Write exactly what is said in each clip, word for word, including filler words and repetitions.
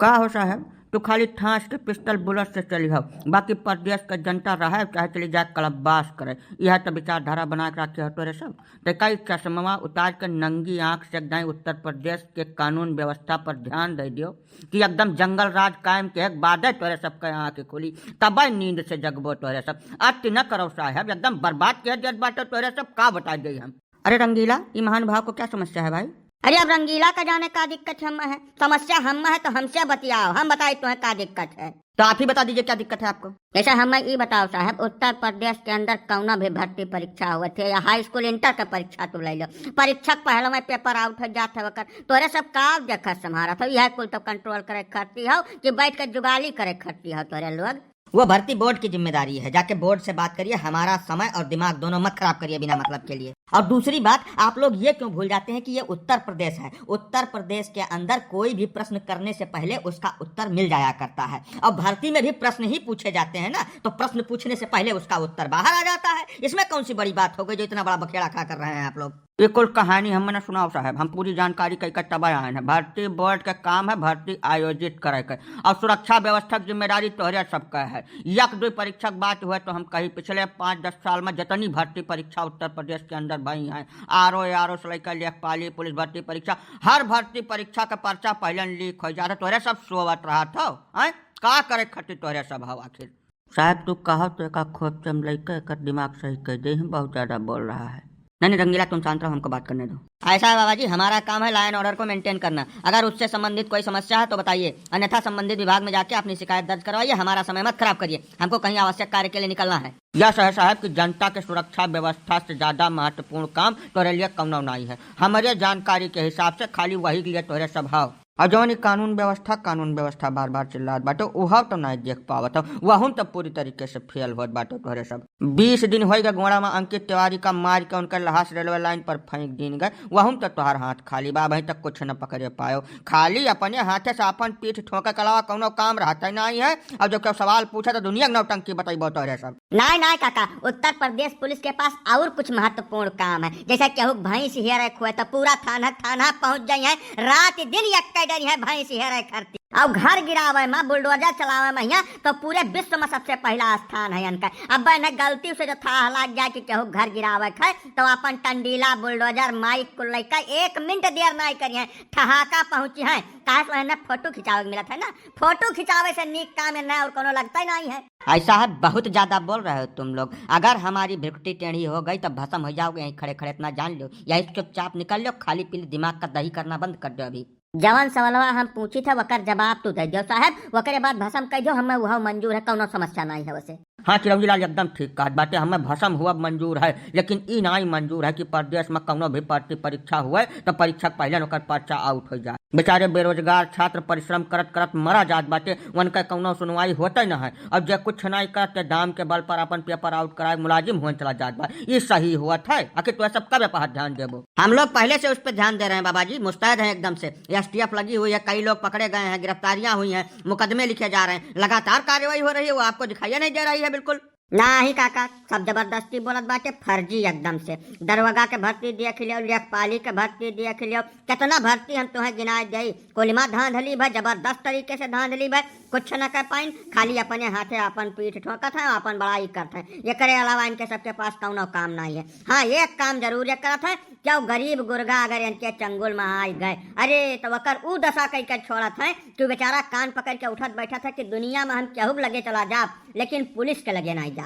का हो साहब, तू खाली ठाँस के पिस्टल बुलेट से चली हो, बाकी प्रदेश के जनता रहे चाहे चली जाए कलपवास करे, यह तो विचारधारा बना के रखे हो तोरे सब। ते कई चश्मा उतार के नंगी आँख से जाए उत्तर प्रदेश के कानून व्यवस्था पर ध्यान दे दियो कि एकदम जंगल राज कायम के एक बादे तोरे सबके आँख खुली, तबे नींद से जगबो तोरे सब। अति न करो साहब, एकदम बर्बाद कर देत बाटे तोरे सब, का बता दे हम। अरे रंगीला, ई महानुभाव को क्या समस्या है भाई? अरे अब रंगीला का जाने का दिक्कत हम है, समस्या हम है तो हमसे बतियाओ, हम बताई तुम्हें का दिक्कत है। तो आप ही बता दीजिए क्या दिक्कत है आपको। जैसे हमें ई बताओ साहब, उत्तर प्रदेश के अंदर कौनो भी भर्ती परीक्षा होत है या हाई स्कूल इंटर का परीक्षा तू ले लो, परीक्षा के पहले में पेपर आउट हो जात है वकर, तोरे सब का देखत संभारत हो, यह कुल तो कंट्रोल करे खरती हो कि बैठ के जुगाली करे खरती हो तोरे लोग? वो भर्ती बोर्ड की जिम्मेदारी है, जाके बोर्ड से बात करिए, हमारा समय और दिमाग दोनों मत खराब करिए बिना मतलब के लिए। और दूसरी बात, आप लोग ये क्यों भूल जाते हैं कि ये उत्तर प्रदेश है? उत्तर प्रदेश के अंदर कोई भी प्रश्न करने से पहले उसका उत्तर मिल जाया करता है, और भर्ती में भी प्रश्न ही पूछे जाते हैं ना, तो प्रश्न पूछने से पहले उसका उत्तर बाहर आ जाता है। इसमें कौन सी बड़ी बात हो गई जो इतना बड़ा बखेड़ा खड़ा कर रहे हैं आप लोग? ये कुल कहानी हमें न सुनाओ साहब, हम पूरी जानकारी कई का तबे आए हैं। भर्ती बोर्ड का काम है भर्ती आयोजित करे के, और सुरक्षा व्यवस्था की जिम्मेदारी तोहरे सबका है। एक दो परीक्षा की बात हुए तो हम कही, पिछले पाँच दस साल में जितनी भर्ती परीक्षा उत्तर प्रदेश के अंदर भई हैं, आर ओ, ए आर ओ से लेकर लेखपाली, पुलिस भर्ती परीक्षा, हर भर्ती परीक्षा का पर्चा पहले लीक हो जाता, तोहरे सब सोवत रहत हो, हैं? का करे खातिर तोहरे सब हो आखिर? साहब, तू कहो तो एका खोपचम लइके एकर दिमाग सही कर दे, हम बहुत ज्यादा बोल रहा है। नहीं, नहीं, रंगीला, तुम शांत रहो, हमको बात करने दो। ऐसा है बाबा जी, हमारा काम है law and order को maintain करना। अगर उससे संबंधित कोई समस्या है तो बताइए, अन्यथा संबंधित विभाग में जाके अपनी शिकायत दर्ज करवाइए, हमारा समय मत खराब करिए, हमको कहीं आवश्यक कार्य के लिए निकलना है। यह है साहब कि जनता के सुरक्षा व्यवस्था से ज्यादा महत्वपूर्ण काम तोरे लिए कौनो नहीं है। हमारे जानकारी के हिसाब से खाली वही के लिए तोरे सब हाव। और जौन ई कानून व्यवस्था, कानून व्यवस्था बार बार चिल्लात बाटे, उहाव तो नहीं देख पावत हो, वहुन तो पूरी तरीके से फेल होत बाटे तोहरे सब। बीस दिन होई गए गोड़ा में अंकित तिवारी का मार के उनका लहास रेलवे लाइन पर फेंक दीन गए, वहुन तो तोहर हाथ खाली बा, अभी तक कुछ न पकड़े पायो। खाली अपने हाथे से अपन पीठ ठोके के अलावा कौनो काम रहता ही नहीं है। और जब केहू सवाल पूछे तो दुनिया के नौटंकी बताइबो तोहरे सब। नाय, नाय काका, उत्तर प्रदेश पुलिस के पास और कुछ महत्वपूर्ण काम है। जैसे केहू भैंस हेरे खोए तो पूरा थाना, थाना पहुंच जाई है, रात दिन यक्के डरी है भैंस हेरे खरती। और घर गिरावे में, बुलडोजर चलावे में हियां तो पूरे विश्व में सबसे पहला स्थान है इनका। अब इन्हें गलती से जो थाह लाग जाए कि केहू घर गिरावे है तो अपन टंडीला, बुलडोजर, माइक कुल लइका एक मिनट देर नाय करिए, ठहाका पहुंची है। काहे से इन्हें फोटो खिंचावे के मिलत है ना, फोटो खिंचावे से नीक काम इन्हें और कोनो लगता ही नहीं है। ऐसा है, बहुत ज्यादा बोल रहे हो तुम लोग। अगर हमारी भ्रुकुटी टेढ़ी हो गई तो भस्म हो जाओगे यहीं खड़े खड़े, इतना जान लो। यही चुपचाप निकल लो, खाली पीली दिमाग का दही करना बंद कर दो अभी। जवन सवालवा हम पूछी थे वकर जवाब तू दे दियो साहब, वकरे बाद भस्म कह दियो, हमें वह मंजूर है, कौनो समस्या नहीं है वैसे। हाँ चिरौंजी लाल, एकदम ठीक कहत बाटे, हमें भस्म हुआ मंजूर है, लेकिन ई नाई मंजूर है कि प्रदेश में कौनो भी भर्ती परीक्षा हुए तो परीक्षा के पहले ओकर पर्चा आउट हो जाए। बेचारे बेरोजगार छात्र परिश्रम करत करत मरा जात बाटे, उनका कौनो सुनवाई होते न है। अब जे कुछ नाई करत ते दाम के बल पर अपन पेपर आउट कराए मुलाजिम हुए चला जात बा, ई सही हुआ था? आखिर तो सब कब पर ध्यान देबो? हम लोग पहले से उस पर ध्यान दे रहे हैं बाबा जी, मुस्तैद हैं एकदम से। एस टी एफ लगी हुई है, कई लोग पकड़े गए हैं, गिरफ्तारियां हुई हैं, मुकदमे लिखे जा रहे हैं, लगातार कार्रवाई हो रही है, वो आपको दिखाई नहीं दे रही है बिल्कुल। नाही काका, सब जबरदस्ती बोलत बाटे, फर्जी एकदम से। दरोगा के भर्ती देख लियो, लेखपाली के भर्ती देख लियो, कितना भर्ती हम तुम्हें गिनाए देई। कोलिमा धांधली भा, जबरदस्त तरीके से धांधली भा, कुछ न कर पाइन, खाली अपने हाथे अपन पीठ ठोकत है, अपन बड़ाई करत है। एकरे अलावा इनके सबके पास कौनो काम नहीं है। हाँ, एक काम जरूर ये करत है, क्यों गरीब गुरगा अगर इनके चंगुल में आ गए, अरे, तो वकर ऊ दशा कई के छोड़त है कि बेचारा कान पकड़ के उठत बैठत है कि दुनिया में हम केहू के लगे चला जाब, लेकिन पुलिस के लगे नहीं जाब।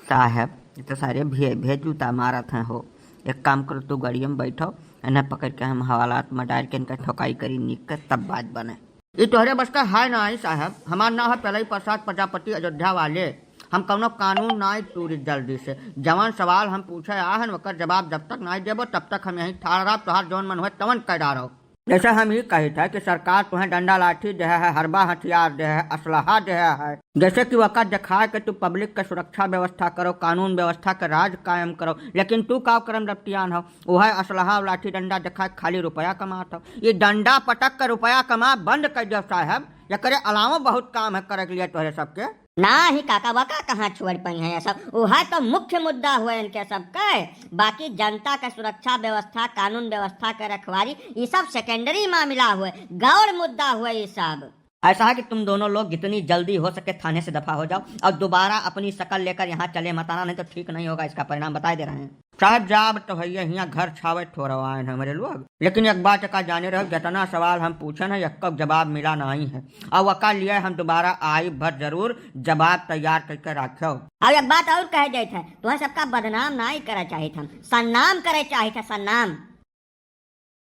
साहब, ये तो सारे भे-, भेजूता मारत हैं हो। एक काम करो, तू गाड़िया में बैठो, इन्हें पकड़ के हम हवालात में डाल के इनका ठोकाई करी नीक के, तब बात बने। ई तोहरे बस का है ना आई साहब, हमार नाम है पेलई प्रसाद प्रजापति अयोध्या वाले। हम कौनो कानून नाई तूरी जल्दी से। जवन सवाल हम पूछे आहन, ओकर जवाब जब तक नाई देबो, तब तक हम यहीं ठाड़ रहब, तोहार जौन मन होए तवन कह डारो। जैसे हम ई कही था कि सरकार तुम्हें डंडा लाठी देहा है, हरबा हथियार देहा है, असलहा देहा है, जैसे कि वका दिखाए कि तू पब्लिक के सुरक्षा व्यवस्था करो, कानून व्यवस्था के राज कायम करो, लेकिन तू का करम रफ्तियान हो, वह असलहा और लाठी डंडा दिखाए खाली रुपया कमात हो। ये डंडा पटक के रुपया कमा बंद कर दो साहब, एकरे अलावा बहुत काम है करे के लिए तोहरे सबके। नाही काका, वका कहाँ छोड़ पाई हैं ये सब? वह तो मुख्य मुद्दा हुए इनके सबके। बाकी जनता के सुरक्षा व्यवस्था, कानून व्यवस्था के रखवारी, ये सब सेकेंडरी मामला हुए, गौण मुद्दा हुए ये सब। ऐसा है कि तुम दोनों लोग जितनी जल्दी हो सके थाने से दफा हो जाओ और दोबारा अपनी शकल लेकर यहाँ चले मत आना, नहीं तो ठीक नहीं होगा, इसका परिणाम बताए दे रहे हैं। साहब, जाब तो भैया हियाँ घर छावे ठोरवाए हैं हमरे लोग, लेकिन एक बात का जाने रहो, जितना सवाल हम पूछे हैं, एक जवाब मिला नहीं है। और वका लिए हम दोबारा आई भर जरूर जवाब तैयार करके रखो। और एक बात और कह देत है, तुम्हें सबका बदनाम नहीं करे चाहित हम, सन्नाम करे चाहित है, सन्नाम।